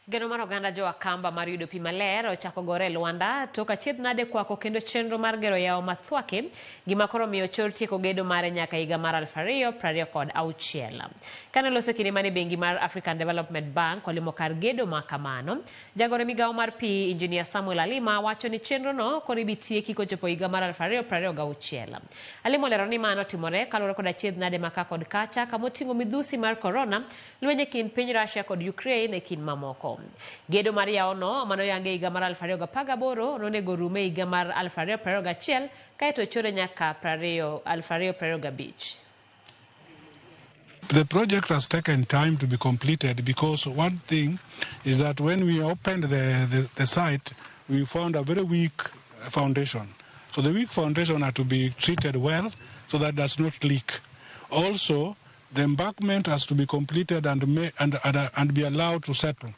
Geno mar oganda jo Akamba mar yudo pi maler ochako gore e lwanda tok achiedh nade kwako kendo chenro mar gero yawo ma Thwake, gima koro miyo chor tieko gedo mare nyaka higa mar 2026. Kane oloso kinde mane bengi mar African Development Bank olimo kar gedo ma kamano, jagoro e migawo mar pi Injinia Samuel Alima wacho ni chenrono koro ibi tieki kochopo higa mar 2026. Alima olero ni mano timore kaluwore kod achiedh nade ma ka kod kacha kamoting'o midhusi mar korona, lweny e kind piny Russia kod Ukraine e kind mamoko. Gedo mar yawono manoyange higa mar 2018 nonego rum e higa mar 2021 kaeto ochore nyaka 2025. The project has taken time to be completed because one thing is that when we opened the site, we found a very weak foundation. So the weak foundation had to be treated well so that it does not leak. Also, the embankment has to be completed and be allowed to settle.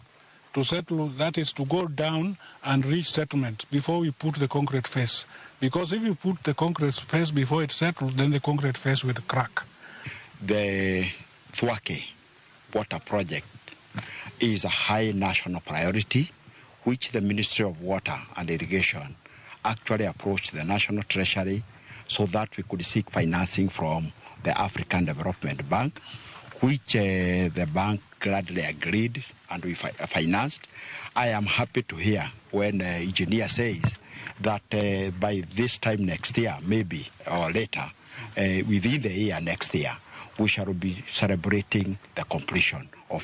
To settle, that is to go down and reach settlement before we put the concrete face. Because if you put the concrete face before it settles, then the concrete face will crack. The Thwake water project is a high national priority, which the Ministry of Water and Irrigation actually approached the National Treasury so that we could seek financing from the African Development Bank, which the bank gladly agreed and we financed. I am happy to hear when engineer says that by this time next year, maybe, or later, within the year next year, we shall be celebrating the completion of